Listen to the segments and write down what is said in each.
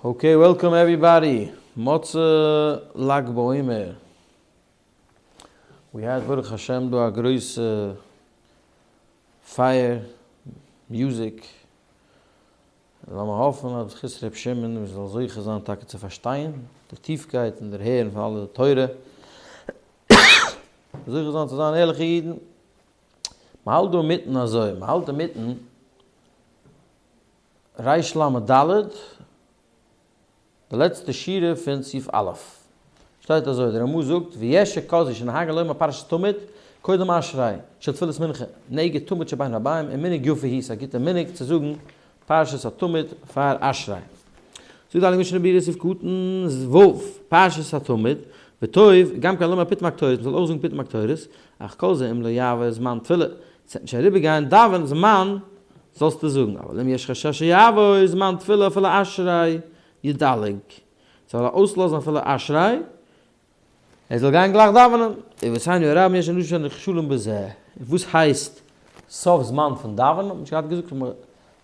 Okay, welcome everybody. מוצאי ל"ג בעומר. We had ברוך השם דא א גרויסע פייער, music. לאמיר האפן אז בזכות ר' שמעון מיר זאלן זוכה זיין טאקע צו פארשטיין די טיפקייט און דערהערן פון אלע די תורה. זוכה זיין צו זיין ערליכע אידן. מ'האלט דא אינמיטן אזוי, מ'האלט אינמיטן ריש למד ד', די לעצטע שורה פון סעיף א', שטייט אזוי, דער רמ"א זאגט, ויש שכתבו שנוהגין לומר פרשת תמיד, קודם אשרי, של תפילת מנחה, נגד תמיד שבין הערביים, און מנהג יפה היא, ס'איז א גוטע מנהג צו זאגן פרשת התמיד פאר אשרי. זאגט די הייליגע משנה ברורה סעיף קטן ו', פרשת התמיד, וטוב, גם כן לומר פיתום הקטורת, מ'זאל אויך זאגן פיתום הקטורת, אך כל זה אם לא יעבור זמן תפילה, ס'וועט נישט אריבערגיין דאווען זמן זאלסטו זאגן, אבל אם יש חשש שיעבור זמן תפילה אפילו אשרי ידלג, זאל ער אויסלאזן אפילו אשרי, ער זאל גיין גלייך דאווענען, ורבותינו הרבים יש אנשים שנכשלים בזה, און וואס הייסט סוף זמן פון דאווענען, האט מען שוין געהאט געזאגט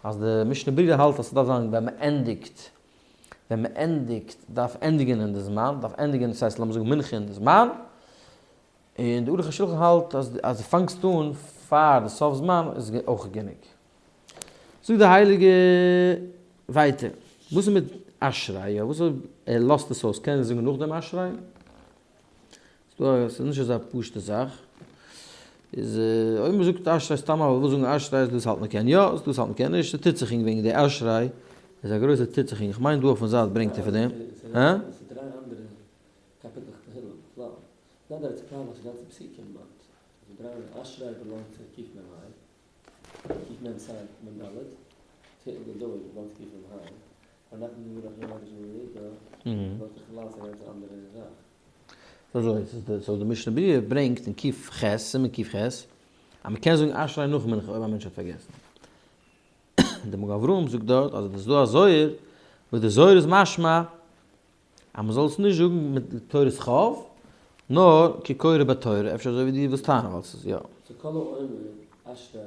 אז די משנה ברורה האלט אז ס'דארף זיין ווען מ'ענדיגט, ווען מ'ענדיגט דארף ענדיגן אין די זמן, דארף ענדיגן דאס הייסט לאמיר זאגן מנחה אין די זמן, און די ערוך השולחן האלט אז אז דו פאנגסט אן פאר די סוף זמן איז אויך גענוג. זאגט די הייליגע ווייטער, וואס איז מיט אשרי, יא וואס אויב ער לאזט עס אויס, קען ער זאגן נאכדעם אשרי? ס'איז נישט אזא פשוטע זאך. איז אויב מען זאגט אשרי סתם א וויל זאגן אשרי איז דאס האלט מען קען יא, איז דאס האלט מען קען נישט, ס'טוט זיך וועגן די אשרי איז א גרויסע טוט זיך, איך מיין דא אויפן זייט ברענגט ער פאר דעם. הא? קאפיטלעך תהילים, כלל. זיי דארף צו פלאנען די גאנצע פסוקים באט די דריי אשרי באלאנגט צו ק מ ה, ק מ ס מ ד, תהילים לדוד באלאנגט צו ק מ ה, ואנחנו נברך יום הקדוש ברוך הוא באלאנגט בכלל צו א גאנץ אנדערע זאך. אזוי, סאו די משנה ברורה ברענגט אין ק ח, סימן ק ח, אז מען קען זאגן אשרי נאך מנחה אויב א מענטש האט פארגעסן. די מגן אברהם זאגט דארט אז עס איז דא א זוהר וואס די זוהר איז משמע אז מען זאל עס נישט זאגן מיט תורת חוב, נאר כקורא בתורה, אפשר אזוי ווי דו ווילסט טענה'ן, ווייל ס'איז יא. סאו כל האומר אשרי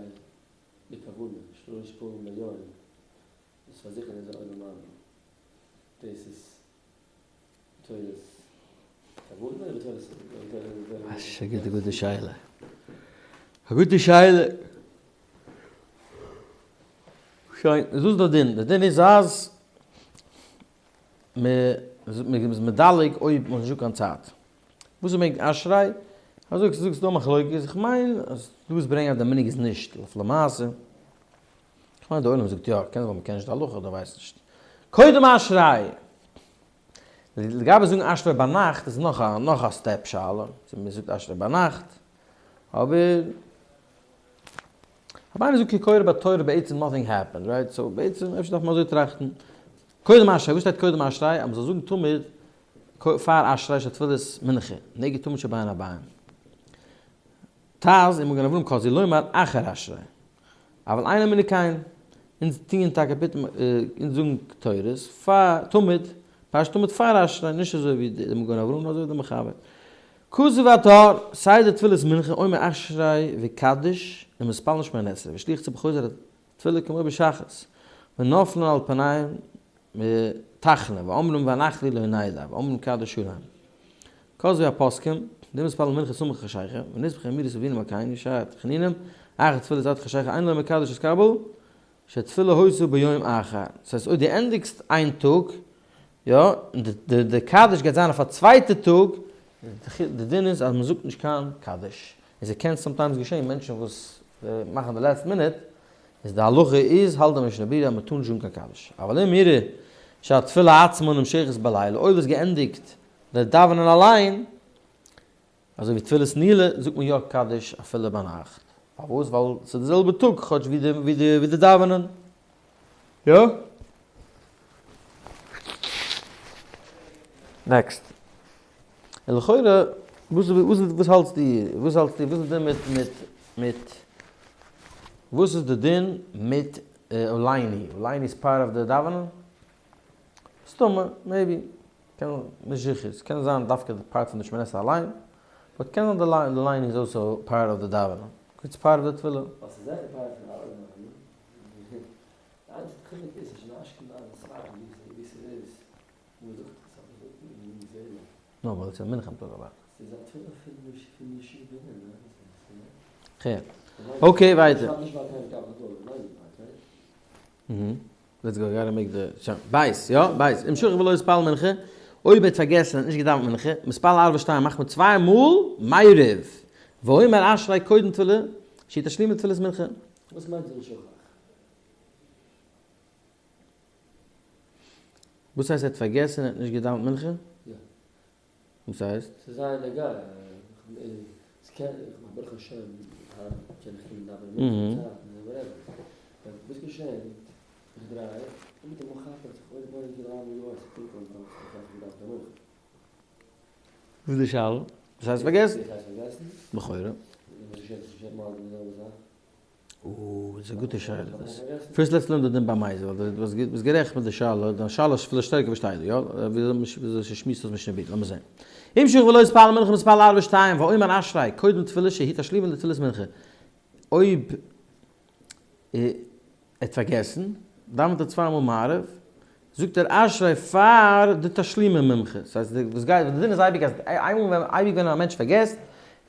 בכוונה שלוש פעמים ביום איז פארזיכערט איז א עולם הבא. דאס איז תורת כוונה אדער תורת א גוטע גוטע שאלה. א גוטע שאלה. שוין, איז וואס איז די דין? די דין איז אז מען איז מדלג אויב מען האט נישט דא קיין צייט. וואס איז וועגן אשרי? אזוי ווי זאגסט דא מחלוקת, איך מיין אז דו ווילסט ברענגען אז די מנהג איז נישט אויף למעשה. איך מיין די עולם זאגט יא, קען זיין ווייל מען קען נישט די הלכה אדער ווייסט נישט. קודם אשרי! לגבי זאגן אשרי ביינאכט איז נאך א נאך א step שאלה, צו מען זאגט אשרי ביינאכט, אבער אויב איינער זאגט כקורא בתורה בעצם nothing happened, right? So בעצם אפשר דארף מען אזוי טראכטן. קודם אשרי, וואס שטייט קודם אשרי? אז מ'זאל זאגן תמיד פאר אשרי של תפילת מנחה, נגד תמיד שבין הערביים. טז און מגן אברהם כזו לומר אחר אשרי. אבל אין אמונה כן, אונז טוען טאקע פיתום, אונז זאגן קטורת פאר תמיד, פרשת תמיד פאר אשרי, נישט אזוי ווי די מגן אברהם נאר אזוי ווי די מחבר. כתב הטור, סדר תפילת מנחה אומר אשרי וקדיש ומתפללין שמונה עשרה ושליח ציבור חוזר תפילה כמו בשחרית, ונופלין על פניהם בתחנון, ואומרים ואנחנו לא נדע, ואומרים קדיש שלם. כתבו הפוסקים, דמתפללין מנחה סמוך לחשיכה, ונסמכה אמירת אבינו מלכינו שער תחנונים, אחר תפילת עד חשיכה אין לומר קדיש התקבל, שתפילה היתה ביום אחר. דאס הייסט אויב דו ענדיגסט איין טאג, יא, און די קדיש גייט זיין אויף א צווייטע טאג, די דין איז אז מען זאגט נישט קיין קדיש. און ס'קען sometimes געשען מענטשן וואס מאכן די last minute, איז די הלכה איז, האלט די משנה ברורה אז מען טאר נישט זאגן קיין קדיש. אבל אם יראה שהתפילה עצמה נמשכת בלילה, אויב איז געענדיגט די דאווענען אליין, אזוי ווי תפילת נעילה, זאגט מען יא קדיש אפילו ביינאכט. פארוואס? ווייל ס'איז די זעלבע טאג כאטש ווי די ווי די ווי די דאווענען. יא? Next. און לכאורה, וואס וואס וואס האלטסטו? וואס האלטסטו? וואס איז די דין מיט מיט מיט וואס איז די דין מיט עלינו? עלינו איז part of די דאווענען? מסתמא, maybe. קען, נישט זיכער, ס'קען זיין דווקא די part פון די שמונה עשרה אליין, but קען זיין די עלינו איז also part of די דאווענען, it's part of די תפילה. ווייל ס'איז זיכער part פון אלע זמנים, די איינציגסטע חילוק איז צווישן אשכנז און ספרד ווי ס'איז. נו, ווייל עס איז מנחה am טאג אבער. כן. okay, ווייטער. Let's go, gotta make the בית, יא, בית. אם שכח ולא התפלל מנחה, אויב ער האט פארגעסן און נישט געדאווענט מנחה, מתפלל ערבית שתיים מאכט מען צוויי מאל מעריב. ואומר אשרי קודם תפילה, שהיא תשלימין לתפילת מנחה. וואס מיינט אם שכח? וואס הייסט ער האט פארגעסן און האט נישט געדאווענט מנחה? יא. וואס הייסט? ס'איז זייער נוגע, ס'קען, ברוך השם היינט קען איך קומען דאווענען מנחה צייט און whatever, but וואס געשענט איך דריי און מיטאמאל כאפ איך זיך אוי רבונו של עולם יוי ס'איז טונקל און דארט איך דארף געדאווענט מנחה. וואס איז די שאלה? וואס הייסט פארגעסן? וואס הייסט פארגעסן? לכאורה. און וואס געשענט עס געשענט מארגן די זעלבע זאך? אוי, דאס איז א גוטע שאלה דאס. First let's learn די דין ביי מזיד, ווייל דו ביסט גערעכט מיט די שאלה, דיין שאלה איז אפילו שטערקער ווי שטייט דא, יא? וויאזוי ס'שמועסט אויס משנה ברורה, לאמיר זען. אם שכח ולא התפלל מנחה מתפלל ערבית שתיים ואומר אשרי קודם תפילה שהיא תשלימין לתפילת מנחה. אויב ער האט פארגעסן, דאווענט ער צוויי מאל מעריב, זאגט ער אשרי פאר די תשלומי מנחה, ס'הייסט די וואס גייט, די דין איז אייביג אז איינמאל ווען אייביג ווען א מענטש פארגעסט,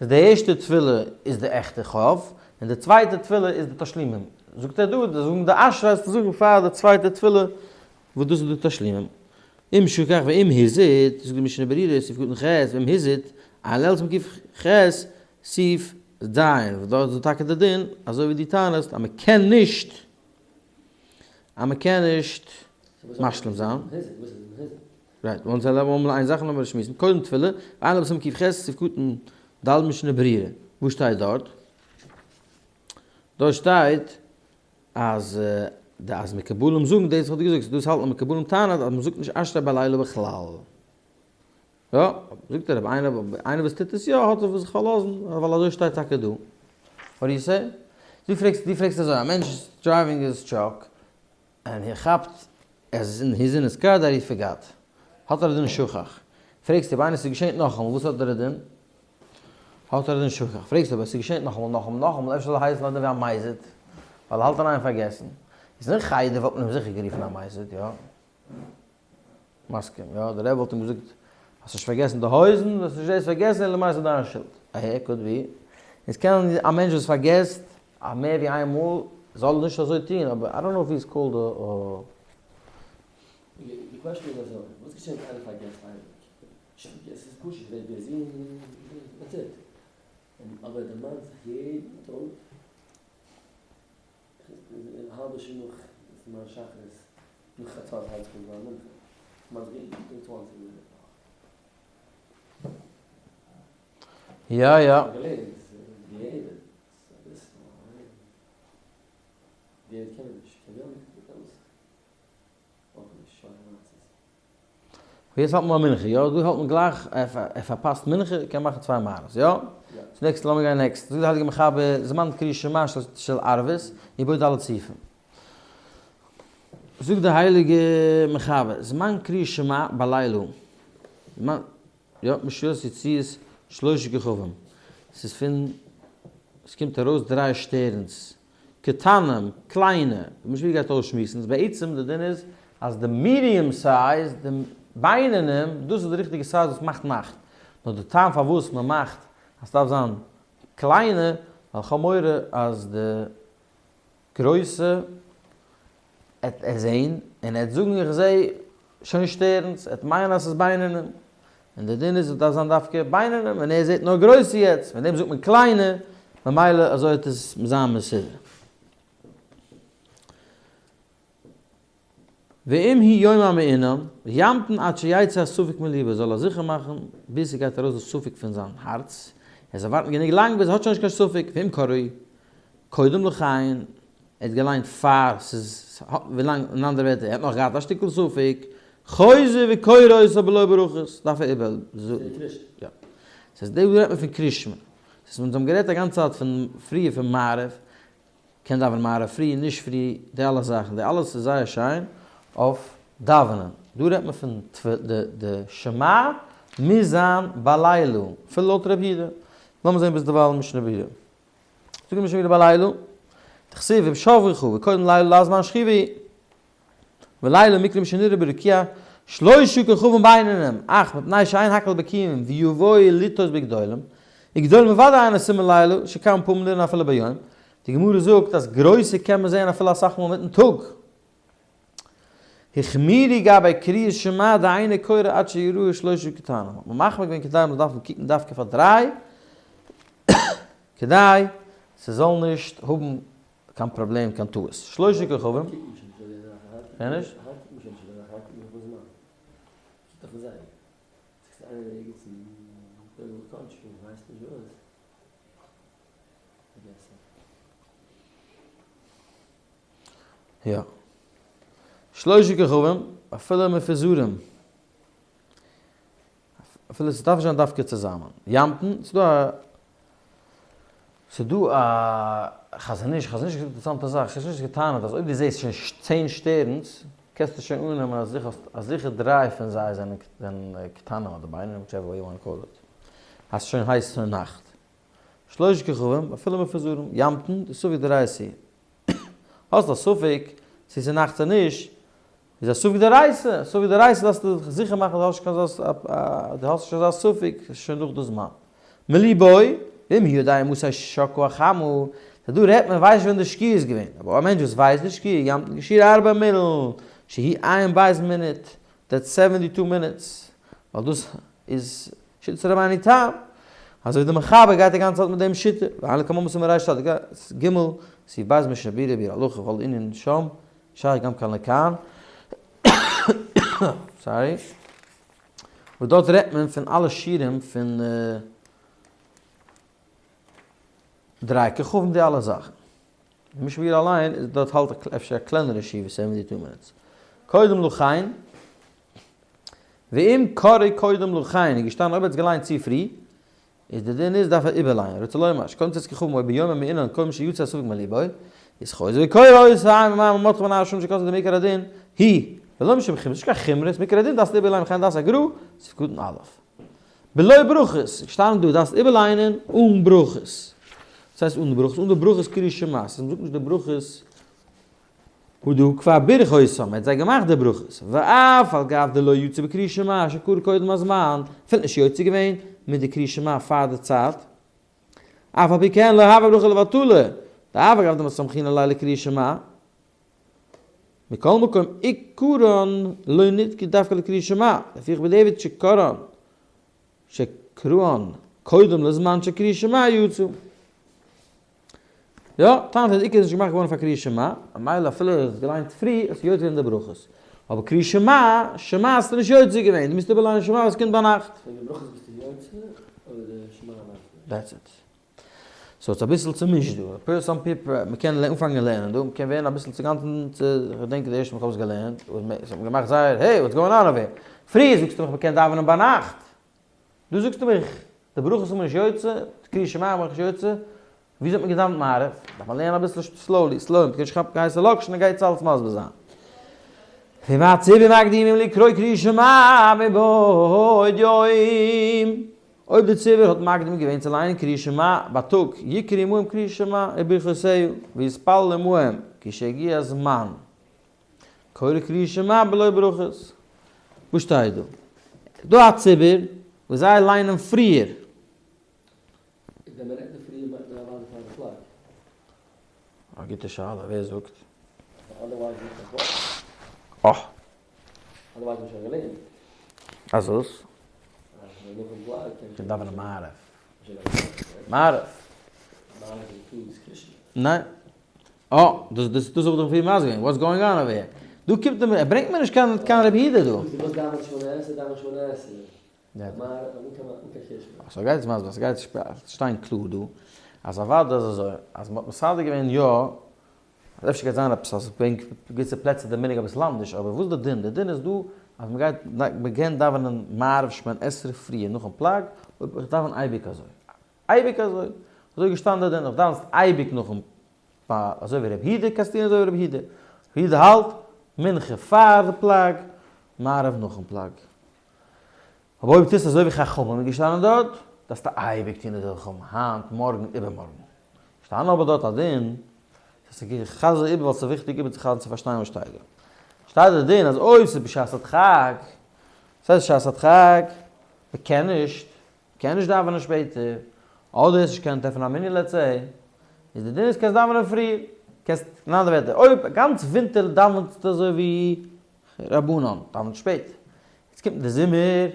איז די ערשטע תפילה איז די עכטע חוב, און די צווייטע תפילה איז די תשלומים, זאגט ער דא, די זאגן די אשרי איז צו זאגן פאר די צווייטע תפילה וואס דאס איז די תשלומים. אם שכח ואם הזיד, זאגט די משנה ברורה, סעיף קטן ח', ואם הזיד, עיין לעיל סימן ק"ח, סעיף ז', וואס דארט איז טאקע די דין, אזוי ווי דו טענה'סט אז מ'קען נישט אז מען קען נישט משלים זיין. Right, אונז וועלן אמאל איין זאך לאמיר שמועסן, קודם תפילה, ועיין לעיל בסימן ק"ח, סעיף קטן ד' משנה ברורה, וואס שטייט דארט? דארט שטייט אז די אז מקובלים זאגן דאס וואס דו געזאגט, דאס האלטן מקובלים טענה'ט אז מען זאגט נישט אשרי בלילה בכלל. יא, זאגט ער, אויב איינער וואס טוט עס יא, האט ער וואס זיך פארלאזן, ווייל אזוי שטייט טאקע דא. What do you say? דו פרעגסט, דו פרעגסט אזוי, א מענטש איז driving his truck, און ער כאפט אז he's in his car that he forgot. האט ער א דין שכח. פרעגסטו אויב איינער ס'איז געשענט נאכאמאל, וואס האט ער א דין? האט ער א דין שכח. פרעגסטו אויב עס איז געשענט נאכאמאל, נאכאמאל, נאכאמאל, אפשר זאל ער הייסן א דין ווי א מזיד, ווייל ער האלט אין איין פארגעסן. איז אין חדר וואלט מען אים זיכער גערופן א מזיד, יא? מסכים, יא, דער רבי וואלט אים געזאגט, האסט נישט פארגעסן די הויזן, האסט נישט דאס פארגעסן, אלא מאי ס'איז דיין שולד. אהער, could be. עס קען א מענטש וואס פארגעסט א מער ווי איין מאל, זאל נישט אזוי טון, אבער I don't know if he's called a. די question איז אזוי, וואס געשעט ווען איינער פארגעסט אייביג? נישט פארגעסן, ס'איז פשוט, ווערט busy און that's it. אבער ער דערמאנט זיך יעדן טאג. א האלבע שעה נאך זמן שחרית, נאך חצות הייבט זיך אן זמן מנחה, כ'מיין זיך יעדן טאג צוואנציג מינוט נאך. יא יא. געלערנט בדיעבד, אביסל, בדיעבד קען מען נישט, קען יא מיט אויך נישט, שוואכע מעשות. יעצט האלט מען ביי מנחה, יא? דא האלט מען גלייך, ער פארפאסט מנחה, קען מאכן צוויי מעלות, יא? So next, לאמיר גיין next. זאגט די הייליגע מחבר, זמן קריאת שמע של ערבית, ובו ד' סעיפים. זאגט די הייליגע מחבר, זמן קריאת שמע בלילה, זמן, יא, משעת יציאת שלשה כוכבים, ס'איז פון, ס'קומט ארויס דריי שטערנס, קטנים, קליינע, ווי משביע גייט אויסשמועסן, איז בעצם די דין איז אז די medium size, די בינונים, דאס איז די ריכטיגע size וואס מאכט נאכט. נאר די טעם פארוואס מען מאכט אז ס'דארף זיין קליינע, ווייל כ'האב מורא אז די גרויסע עט ער זעהן, און ער עט זאגן איך זעה שוין שטערנס, ער עט מיינען אז ס'איז בינונים, און די דין איז עס דארף זיין דווקא בינונים, און ער זעהט נאר גרויסע יעצט, וועגן דעם זאגט מען קליינע, ממילא אזוי וועט עס זיין מסודר. ואם הוא יום המעונן, ימתין עד שיצא הספק מליבו, זאל ער זיכער מאכן ביז ס'גייט ארויס די ספק פון זיין הארץ, ער זאל ווארטן גענוג לאנג ביז ער האט שוין נישט קיין ספק, ואם קרא קודם לכן, ער האט געליינט פאר ס'איז, ווילאנג, אין אנדערע ווערטער, ער האט נאך געהאט א שטיקל ספק, חוזר וקורא אותו בלא ברכות, דארף ער איבער זאגן. יא. ס'הייסט דא רעדט מען פון קרישמע. ס'הייסט אונז האבן גערעדט א גאנצע צייט פון פריער פון מעריב, קען דאווענען מעריב פרי, נישט פרי, די אלע זאכן, די אלעס איז זייער שיין אויף דאווענען. דא רעדט מען פון די די שמע מוז זיין בלילה, אפילו לויט רבי יהודה. לאמיר זען ביז דערווייל משנה ברורה. זאגט די משנה ברורה בלילה, דכתיב ובשכבך וקודם לילה לזמן שכיבה היא. ולילה מקרא משנראה ברקיע. שלושה כוכבים בינונים, אך מפני שאין הכל בקיאים ויבואו לטעות בגדולים, וגדולים בוודאי אינו סימן לילה, שכמה פעמים נראין אפילו ביום, די גמרא זאגט אז גרויסע קען מען זען אפילו אסאך מאל מיטן טאג. החמירו גבי קריאת שמע דאינו קורא עד שיראו שלושה קטנים, האט מען מחמיר געווען כדי מען זאל דארפן קוקן דווקא פאר דריי, כדי ס'זאל נישט האבן קיין פראבלעם קיין טעות. שלושה כוכבים. קען נישט? יא. שלושה כוכבים, אפילו מפוזרים. אפילו ס'דארף נישט זיין דווקא צוזאמען. ימתן, ס'דא א ס'דא א חזון איש, חזון איש האט געזאגט אינטערעסאנטע זאך, חזון איש האט געטענה'ט אז אויב דו זעסט שוין צען שטערנס, קענסטו שוין אננעמען אז זיכער אז זיכער דריי פון זיי זענען זענען קטנים אדער בינונים, whichever way you want to call it. אז ס'שוין הייסט שוין נאכט. שלושה כוכבים, אפילו מפוזרים, ימתן, די ספק דאורייתא. האסט א ספק צו ס'איז נאכט צו נישט, איז א ספק דאורייתא, ספק דאורייתא דארפסטו דיך זיכער מאכן אז דו האסט נישט קיין אזא דו האסט נישט אזא ספק, ס'איז שוין נאך די זמן. מליבו, ואם הוא יודע מתי שקעה החמה, סא דא רעדט מען ווייסט ווען די שקיעה איז געווען, אבער א מענטש וואס ווייסט די שקיעה, ימתין כשיעור ארבע מיל, שהיא עיין בית מינוט, that's seventy two minutes, ווייל דאס איז שיטת רבינו תם, אזוי ווי די מחבר גייט די גאנצע צייט מיט דעם שיטה, ואין לקמן מס' ריש צדיק ג, סעיף ב' משנה ברורה ביאור הלכה וכל ענין שם, שייך גם כאן לכאן, sorry, וואס דארט רעדט מען פון אלע שיעורים פון דריי כוכבים די אלע זאכן. די משנה ברורה אליין איז דארט האלט אפשר א קלענערע שיעור ווי seventy two minutes. קודם לכן, ואם קרא קודם לכן איז געשטאנען אויב ער האט עס געליינט צו פרי, איז די דין איז דארף ער איבערליינען, רוצה לומר, שקודם צאת כוכבים או ביום המעונן קודם שיצא הספק מליבו, איז חוזר וקורא אותו עיין במאמר מרדכי בן אשר שכתב דמעיקר הדין היא, ולא משום חומרא, ס'נישט קיין חומרא, מעיקר הדין דארפסטו איבערליינען וכן דעת הגר"א, סעיף קטן א'. בלא ברכות, איז געשטאנען דא דארפסט איבערליינען אן ברכות. וואס הייסט אן די ברכות? אן די ברכות קריאת שמע, ס'איז מ'זאגט נישט די ברכות הוא דא כבר בירך אותם, ער האט זיי געמאכט די ברכות, ואף על גב דלא יצא בקריאת שמע שקרא קודם הזמן, אפילו נישט יוצא געווען מיט די קריאת שמע פאר די צייט, אף על פי כן לא הוה ברכה לבטלה, דאף על גב דמסמכינן ליה לקריאת שמע, מכל מקום עיקרן לא נדכי דווקא לקריאת שמע, לפיכך בדיעבד שקראן שקראן קודם לזמן שקריאת שמע יצא. יא, טענה'ט אז עיקר איז נישט געמאכט געווארן פאר קריאת שמע, ממילא אפילו האסט געליינט פרי האסטו יוצא געווען די ברכות. אבער קריאת שמע, שמע האסטו נישט יוצא געווען, דו מוזט איבערליינען שמע וואס קומט ביינאכט. פון די ברכות ביסטו יוצא אדער די שמע אליינס נישט? That's it. So ס'איז אביסל צומישט דא. פער some people, מ'קען אנפאנגען לערנען דא, מ'קען ווערן אביסל צוגאנצן צו, כ'געדענק די ערשטע מאל כ'האב עס געלערנט, ס'האט מיר געמאכט זייער, hey, what's going on over here? פריער זאגסטו מיך מ'קען דאווענען ביינאכט. דא זאגסטו מיך, די ברכות איז מען נישט יוצא, די קריאת שמע איז מען נישט יוצא, וויאזוי האט מען געדאווענט מעריב? דארף מען לערנען אביסל slowly, slowly, מ'קען נישט כאפן קיין הייסע לאקשן, ער גייט אלעס מסביר זיין. ואם הציבור מקדימים לקרוא קריאת שמע מבעוד יום, אויב די ציבור האט מקדים געווען צו לייענען קריאת שמע בייטאג, יקראו עמהם קריאת שמע וברכותיה, ויתפלל עמהם כשיגיע הזמן. קורא קריאת שמע בלא ברכות. וואס שטייט דא? דא א ציבור וואס זיי ליינען פריער. ווען מען רעדט די פריער מיינט מען אוודאי פאר די פלג. א גוטע שאלה, ווער זאגט? otherwise זאגט ער וואס? אה. otherwise האט מען שוין געלערנט. אז וואס? אז נאכן פלג קען קען דאווענען מעריב. מעריב. מעריב includes קריאת שמע. ניין. אה, דאס דאס דאס האב איך דאך פריער מסביר געווען, what's going on over here? דא קומט ער, ער ברענגט מיר נישט קיין קיין רבי יהודה דא. דו ווילסט דאווענען שמונה עשרה, דאווען שמונה עשרה. So גייט עס מסביר, ס'גייט שטיין קלאר דא, אז אוודאי איז אזוי, אז מ'האט מסדר געווען יא, אז אפשר גייט זיין עפעס אז וועגן געוויסע פלעצער די מנהג אביסל אנדערש, אבער וואס איז די דין? די דין איז דא אז מ'גייט מ'קען דאווענען מעריב שמונה עשרה פריער נאכן פלג, אויב איך דאווען אייביג אזוי. אייביג אזוי. אזוי איז געשטאנען די דין, איך דאווענסט אייביג נאכן פ אזוי ווי רבי יהודה, קענסט טון אזוי ווי רבי יהודה. רבי יהודה האלט, מנחה פאר די פלג, מעריב נאכן פלג. אבער אויב טוסטו אזוי ווי חכמים איז געשטאנען דארט, דארפסטו אייביג טון אזוי ווי חכמים, היינט, מארגן, איבערמארגן. געשטאנען אבער דארט א דין, איך חזר איבער ווייל ס'איז וויכטיג איבערצוחזר'ן צו פארשטיין וואס שטייט דא. שטייט די דין אז אויב ס'איז בשעת הדחק. ס'הייסט שעת הדחק, מ'קען נישט, מ'קען נישט דאווענען שפעטער, אדער האסט נישט געקענט טרעפן א מנין let's say, איז די דין איז קענסט דאווענען פריער, קענסט, אין אנדערע ווערטער, אויב גאנץ ווינטער דאווענסטו אזוי ווי רבנן, דאווענט שפעט, יעצט קומט די זומער,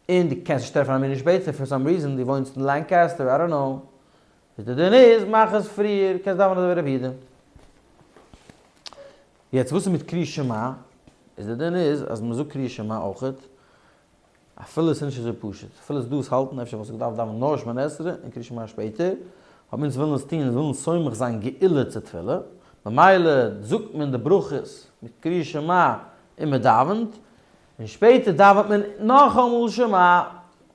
און דו קענסט נישט טרעפן א מנין שפעטער for some reason, דו וואוינסט אין לענקעסטער, I don't know, איז די דין איז מאך עס פריער, קענסט דאווענען אזוי ווי רבי יהודה. יעצט וואס איז מיט קריאת שמע? איז די דין איז אז מען זאגט קריאת שמע אויכעט, אפילו עס איז נישט אזוי פשוט, אפילו עס איז דא וואס האלטן אפשר וואלסטו געדארפט דאווענען נאר שמונה עשרה און קריאת שמע שפעטער, אבער אונז ווילן עס טון, אונז ווילן סומך זיין גאולה צו תפילה, ממילא זאגט מען די ברכות מיט קריאת שמע און מען דאווענט, און שפעטער דאווענט מען נאכאמאל שמע,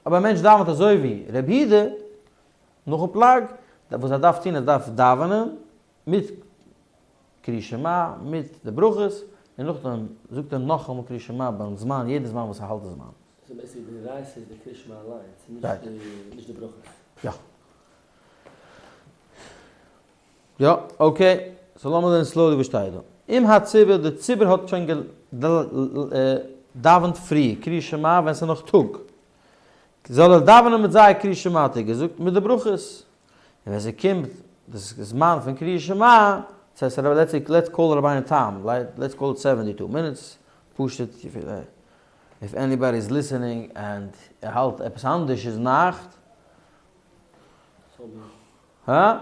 אבער א מענטש דאווענט אזוי ווי רבי יהודה, נאכן פלאג, וואס ער דארף טון ער דארף דאווענען מיט קריאת שמע, מיט די ברכות, און נאכדעם זאגט ער נאכאמאל קריאת שמע ביים זמן, יעדע זמן וואס ער האלט די זמן. so basically די דאורייתא איז די קריאת שמע אליינס, נישט די ברכות. יא. יא, okay. so לאמיר זען slowly וואס שטייט דא. אם הציבור, די ציבור האט שוין געדאווענט פרי קריאת שמע ווען ס'איז נאך טאג. זאל ער דאווענען מיט זיי קריאת שמע האט ער געזאגט מיט די ברכות. און ווען ס'קומט די זמן פון קריאת שמע, דאס הייסט let's call רבינו תם, let's call it seventy two minutes, פשוט if anybody is listening and ער האלט עפעס אנדערש איז נאכט. הא?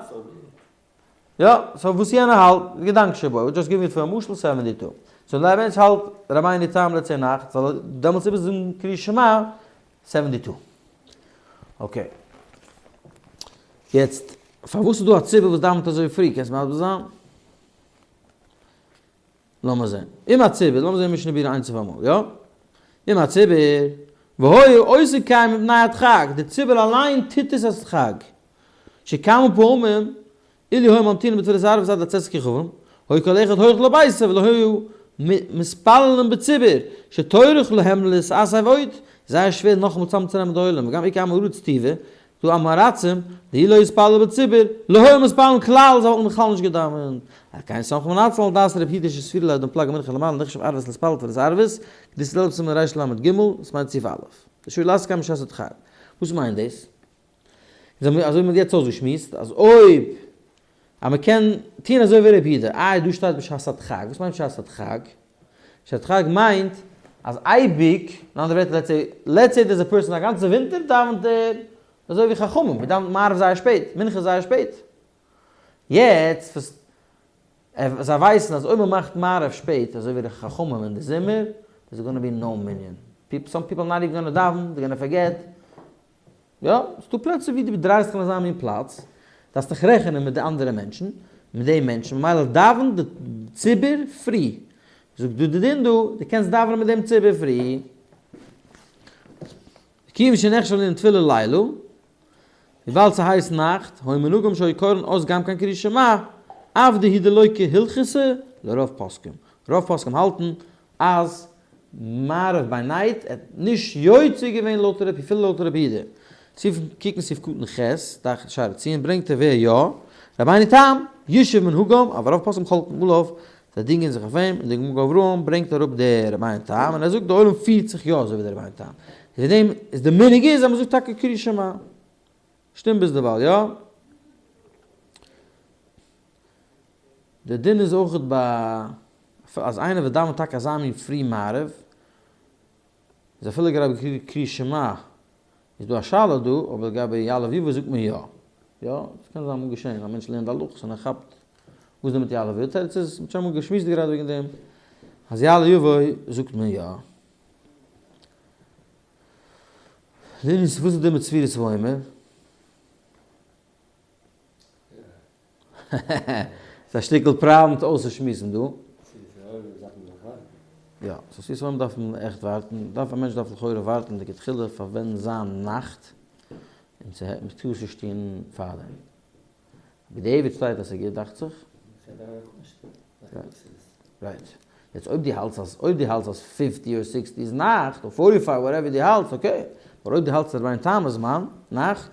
יא, so וואס יענער האלט, געדאנק שבו, just giving it פאר א משל seventy two. so דער מענטש האלט רבינו תם let's say נאכט, זאל ער דעמאלטס איבערזאגן קריאת שמע seventy two. Okay. יעצט, פארוואס איז דא א ציבור וואס דאווענט אזוי פרי? קענסט מסביר זיין? לאמיר זען. אם הציבור, לאמיר זען משנה ברורה איינס אויף אמאל, יא? אם הציבור, והיו עושין כן מפני הדחק, די ציבור אליין טוט עס אלס דחק. שכמה פעמים, אילו היו ממתינין בתפילת ערבית עד לצאת כוכבים, היה כל אחד הולך לביתו ולא היו מתפללין בציבור, שטורח להם להתאסף עוד, זייער שווער נאכאמאל צאמצונעמען די עולם, וגם איכא עם הארץ טבעא, דא עם הארצים, דאי לא יתפללו בציבור, לא היו מתפללין כלל, זיי וואלטן בכלל נישט געדאווענט. על כן סומכין עצמן על דעת רבי יהודה שסבירא ליה דפלג מנחה למעלה נחשב ערבית להתפלל תפילת ערבית, כדאיתא לעיל בסימן רל"ג, עס מיינט סעיף א'. די שואל לעסק משעת הדחק. וואס מיינט דאס? אזוי האבן מיר יעצט אויסגעשמועסט אז אויב אז מען קען טון אזוי ווי רבי יהודה, איי דא שטייט בשעת הדחק, וואס מיינט בשעת הדחק? בשעת הדחק מיינט אז אייביג, אין אנדערע ווערטער let's say, let's say דער איז א person א גאנצע ווינטער דאווענט ער אזוי ווי חכמים, מען דאווענט מעריב זייער שפעט, מנחה זייער שפעט, יעצט וואס זיי ווייסן אז אויב מען מאכט מעריב שפעט אזוי ווי די חכמים אין די זומער, there's gonna be no מנין, some people not even gonna daven, they gonna forget, יא, ס'דא פלעצער ווי דו דרייסט זיך אין אזא מין פלאץ, דארפסט דיך רעכענען מיט די אנדערע מענטשן, מיט די מענטשן, ממילא דאווענט די ציבור פרי. זאגט דא די דין דא, דו קענסט דאווענען מיט דעם ציבור פרי. כיוון שנחשב לענין תפילה לילה, וויבאלד ס'הייסט נאכט, היו מנהגם שהיו קורין אז גם כן קריאת שמע, אף דהוא דלא כהלכתא לרוב פוסקים. רוב פוסקים האלטן אז מעריב ביי night האט נישט יוצא געווען לויט רבי אפילו לויט רבי יהודה. סעיף קוקן סעיף קטן ח' דאך שערי ציון ברענגט ער ווער יא, רבינו תם, ישוב מנהגם, אבער רוב פוסקים חולקין עליו, זיי דינגען זיך אויף אים, און די מגן אברהם ברענגט אראפ די רבינו תם און ער זאגט די עולם פירט זיך יא אזוי ווי די רבינו תם. וועגן דעם איז די מנהג איז אז מען זאגט טאקע קריאת שמע. שטימט ביזדערווייל, יא? די דין איז אויך ביי אז איינער וואס דאווענט טאקע אזא מין פרי מעריב, איז אפילו לגבי קריאת שמע איז דא א שאלה דא, אבער לגבי יעלה ויבוא זאגט מען יא. יא, עס קען זיין אמאל געשען, א מענטש לערנט הלכות און ער כאפט וואס איז דא מיט יעלה ויבוא, תירוץ איז, מ'האט שוין אמאל געשמועסט גראדע וועגן דעם, אז יעלה ויבוא זאגט מען יא. וואס איז דא מיט ספירת העומר? ס'איז א שטיקל פראבלעם צו אויסצושמועסן דא. יא, so ספירת העומר דארף מען עכט ווארטן, דארף א מענטש דארף לכאורה ווארטן לכתחילה פאר ווען זיין נאכט, און צו מ'טאר עס נישט טון פארדעם. בדיעבד שטייט אז ס'גוט דאכט זיך. right. יעצט אויב דו האלטסט אז אויב דו האלטסט אז fifty אר sixty איז נאכט, אר forty five whatever דו האלטסט okay, אבער אויב דו האלטסט אז רבינו תם איז זמן נאכט,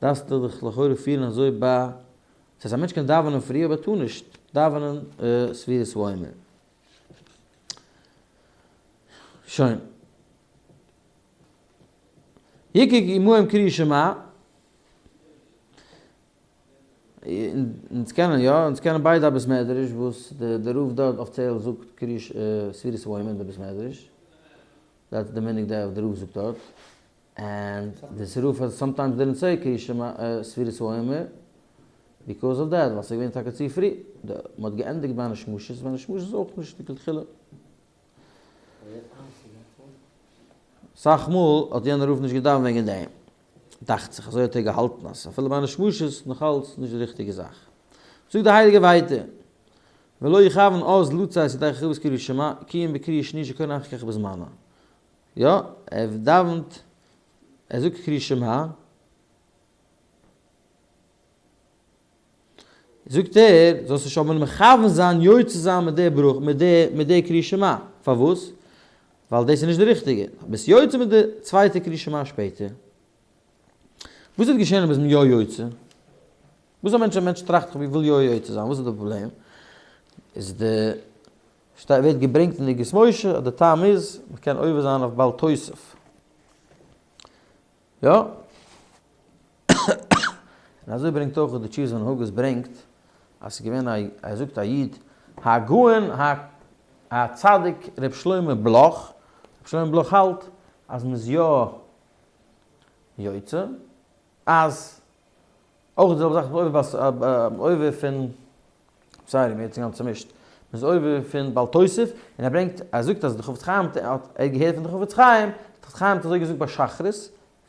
דארפסטו דיך לכאורה פירן אזוי ביי, דאס הייסט א מענטש קען דאווענען פרי אבער טאר נישט דאווענען ספירת העומר. שוין. יקרא עמהם קריאת שמע, אונז קענען יא, אונז קענען ביידע א בית מדרש וואס די רב דארט אפיציעל זאגט קריאת ספירת העומר אין די בית מדרש, that's די מנהג דער די רב זאגט דארט, and this רב has sometimes didn't say קריאת שמע ספירת העומר because of that, ווייל ס'איז געווען טאקע צו פרי, מען האט געענדיגט בין השמשות, בין השמשות איז אויך נישט לכתחילה. סאך מאל האט יענער רב נישט געדאווענט וועגן דעם. דאכט זיך אזוי האט ער געהאלטן אז אפילו בין השמשות איז נאך אלץ נישט די ריכטיגע זאך. זאגט די הייליגע ווייטער, ולא יכוון אז לצאת ידי חובת קריאת שמע, כי אם בקריאה שניה שקורין אחר כך בזמנה. יא, ער דאווענט, ער זאגט קריאת שמע, זאגט ער, זאלסט נישט אבער מכוון זיין יוצא זיין מיט די ברכה, מיט די מיט די קריאת שמע, פארוואס? ווייל דאס איז נישט די ריכטיגע, ביסט יוצא מיט די צווייטע קריאת שמע שפעטער. וואס וועט געשען אויב איז מען יא יוצא? וואס א מענטש א מענטש טראכט איך וויל יא יוצא זיין, וואס איז די פראבלעם? איז די שטייט ווערט געברענגט אין אגרות משה אז די טעם איז מען קען עובר זיין אויף בל תוסיף. יא. און אזוי ברענגט אויך די תשובות והנהגות ברענגט אז ס'איז געווען א ער זאגט א איד הגאון הצדיק ר' שלמה בלאך, ר' שלמה בלאך האלט אז מ'איז יא יוצא, אז אויך די זעלבע זאך איז עובר פון sorry, מיר האט זיך גאנץ צומישט. מ'איז עובר פון בל תוסיף, און ער ברענגט, ער זאגט אז די חפץ חיים האט, ער האט געהערט פון די חפץ חיים, די חפץ חיים האט אזוי געזאגט ביי שחרית,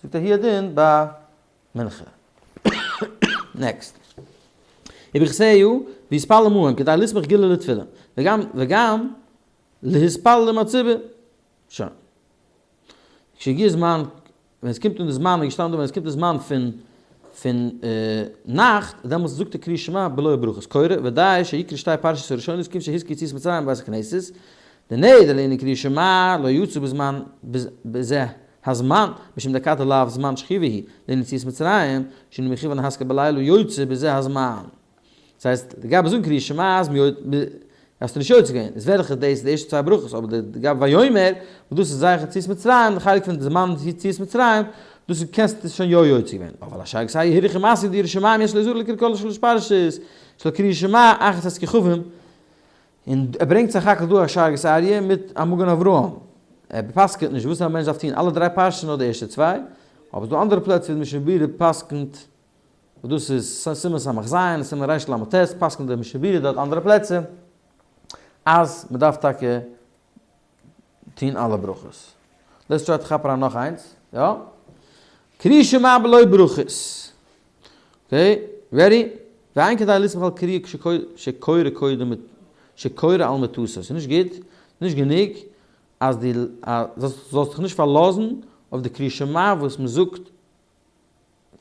זאגט ער הוא הדין ביי מנחה. next. וברכותיה ויתפלל עמהם כדי לסמוך גאולה לתפילה, וגם וגם להתפלל עם הציבור. שוין. כשהגיע זמן ווען עס קומט אן די זמן איז געשטאנען דא ווען עס קומט די זמן פון פון נאכט דעמאלטס זאגט ער קריאת שמע בלא ברכות קורא ודי שיקרא שתי פרשיות הראשונות כיוון שהזכיר יציאת מצרים בבית הכנסת דנדר לענין קריאת שמע לא יצא בזמן בזה הזמן משום דאכתי לאו זמן שכיבה היא לענין יציאת מצרים שאינו מכוון להזכיר בלילה יוצא בזה הזמן. דאס הייסט, לגבי זאגן קריאת שמע אז מ'האט האסטו נישט יוצא געווען, איז וועלכע דאס די ערשטע צוויי ברכות, אבער די לגבי ויאמר, וואס דאס איז זכר יציאת מצרים, די חלק פון די זמן יציאת מצרים, דאס איז קענסטו עס שוין יא יוצא געווען, אבל השאר כסדר הירך ומעשה די ירא שמים יש להיזהר לקרוא כל שלש פרשות של קריאת שמע אחר צאת כוכבים, און ער ברענגט סך הכל דא א שאגת אריה מיט א מגן אברהם, ער פסק'נט נישט וואס א מענטש דארף טון אלע דריי פרשות נאר די ערשטע צוויי, אבער ס'דא אנדערע פלעצער ווי די משנה ברורה פסק'נט וואס דאס איז סימן סמך ז און סימן רל ט, פסק'נט דער משנה ברורה דארט אנדערע פלעצער אז מען דארף טאקע טון אלע ברכות. let's try to כאפ אריין נאך איינס, יא? קריאת שמע בלא ברכות. okay, ready? ואין כדאי לסמוך על קריאה שקורא קודם שקורא על מיטתו. ס'איז נישט גוט, נישט גענוג אז דו זאלסט דיך נישט פארלאזן אויף די קריאת שמע וואס מען זאגט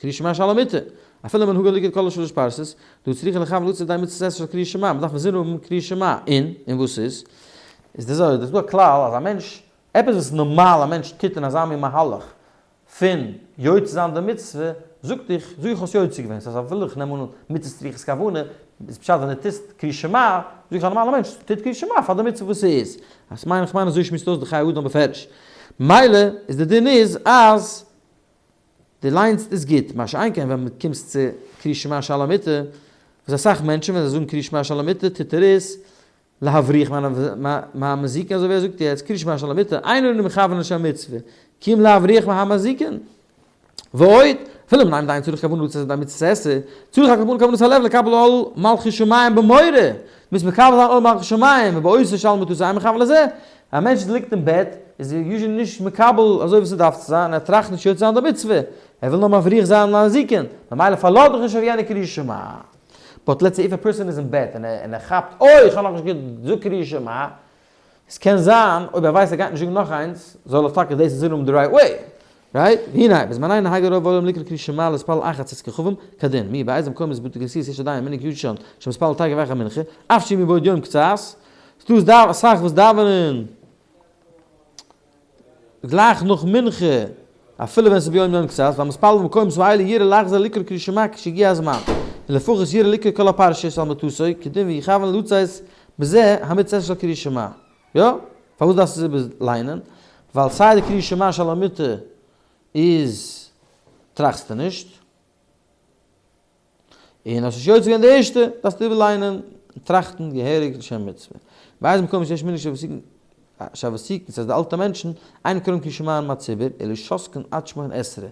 קריאת שמע שעל המיטה, אפילו מנהגו לקרות כל שלש פרשות, דהא צריכין לכוון לצאת ידי מצות עשה של קריאת שמע, מ'דארף אינזין האבן קריאת שמע, און, און וואס איז? איז די זוהר, דאס איז דא א כלל אז א מענטש, עפעס וואס איז נארמאל א מענטש טוט אין אזא מין מהלך פון יוצא זיין די מצוה, זאגט איך, זאג איך האסט יוצא געווען, ס'הייסט אפילו איך נעם אן מצות צריכות כוונה, איז פשט ווען דו טוסט קריאת שמע, זאג איך א נארמאלע מענטש טוט קריאת שמע פאר די מצוה וואס ס'איז, אז כ'מיין, כ'מיין אזוי שמועסט אויס די חיי אדם בפירוש. מילא איז די דין איז אז. די ליינסט איז גוט, מה שאין כן ווען מ'קומסט צו קריאת שמע שעל המיטה, וואס אסאך מענטשן ווען זיי זאגן קריאת שמע שעל המיטה טוט ער עס להבריח מהמזיקין אזוי ווי ער זאגט יעצט קריאת שמע שעל המיטה אינו אלא מכוון לשם מצוה כי אם להבריח מהמזיקין. ועוד, אפילו אם ניין דיין צריך כוונה לצאת ידי מצות עשה, צריך הכוונה כוונת הלב לקבל עול מלכות שמים במורא, מוז מקבל זיין עול מלכות שמים, ובאותו שעל מיטתו אין מכוון לזה, א מענטש וואס ליגט אין בעט איז ער usually נישט מקבל אזוי ווי ס'דארף צו זיין, ער טראכט נישט יוצא זיין די מצוה, ער וויל נאר מבריח זיין להזיקין, ממילא פארלאז דיך נישט אויף יענע קריאת שמע. but let's say if a person איז אין בעט און ער כאפט אוי איך האב נאכנישט געזאגט קריאת שמע, עס קען זיין אויב ער ווייסט ער גייט נישט זאגן נאך איינס, זאל ער טאקע דאס אינזין האבן די right way, right? והנה, בזמנינו נהגו רוב העולם לקרוא קריאת שמע להתפלל אחר צאת כוכבים, כדין, מי באיזה מקום איז בתי כנסיות יש עדיין מנהג ישן שמתפלל תיכף אחר מנחה, אף שהוא מבעוד יום קצת, ס'דא אסאך וואס דאווענען גלייך נאך מנחה, אפילו ווען ס'איז ביום יום קצת, והמתפלל במקומות האלה יראה לחזור לקרוא קריאת שמע כשיגיע הזמן, ולפחות יראה לקרוא כל הפרשיות על מטתו, כדין ויכוון לצאת בזה המצות של קריאת שמע. יא? פארוואס דארפסטו עס איבער ליינען? ווייל סיי די קריאת שמע שעל המיטה איז. טראכסטו נישט. און האסט נישט יוצא געווען די ערשטע, דארפסטו איבערליינען און טראכטן געהעריג לשם מצוה. באיזה מקום שיש מנהג שהוותיקין, ס'הייסט די אלטע מענטשן, אין קוראים קריאת שמע עם הציבור, אלא שותקין עד שמונה עשרה.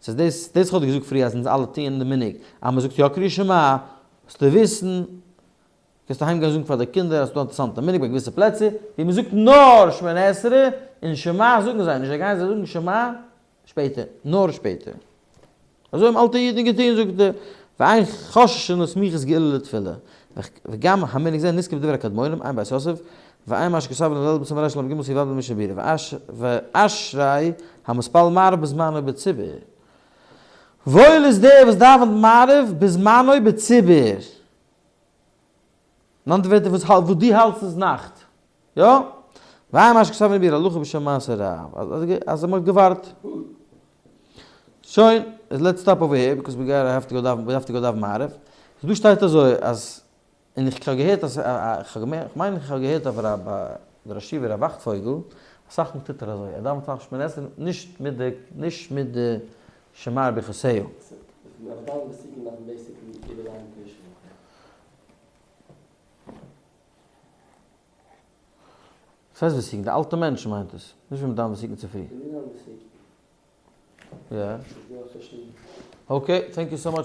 ס'הייסט דאס, דאס האב איך געזאגט פריער אז אונז אלע טוען די מנהג אז מ'זאגט יא קריאת שמע, זאלסטו וויסן, קענסט אהיים גיין זאגן פאר די קינדער אז ס'דא א אינטערעסאנטע מנהג ביי געוויסע פלעצער ווי מ'זאגט נאר שמונה עשרה און שמע זאגן זיי נישט, זיי גייען זיי זאגן שמע שפעטער, נאר שפעטער. אזוי האבן אלטע אידן געטון זאגט ער, ואין חוששין לסמיכות גאולה לתפילה, וגם המנהג זה נזכר בדברי הקדמונים, עיין בית יוסף, ועיין מה שכתב לעיל בסימן רל"ג סעיף ו' במשנה ברורה, ואשרי המתפלל מעריב בזמנו בציבור. וואויל איז דער וואס דאווענט מעריב בזמנו בציבור. אין אנדערע ווערטער וואס האלט וואס דו האלטסט איז נאכט. יא? ועיין מה שכתב אין ביאור הלכה בשם מעשה רב. אז מ'האט געווארט. שוין, איז let's stop over here because we gotta have to go דאווען, we have to go דאווען מעריב. סאו דא שטייט אזוי אז, און איך האב געהערט אז, איך מיין איך האב געהערט אויף רב דער ראש ישיבה רב וואכטפויגל, אסאך מאל טוט ער אזוי, ער דאווענט פאר שמונה עשרה נישט מיט די, נישט מיט די שמע ברכותיו. וואס הייסט ותיקין? די אלטע מענטשן מיינט עס, נישט ווען מ'דאווענט ותיקין צופרי. יא. okay, thank you so much.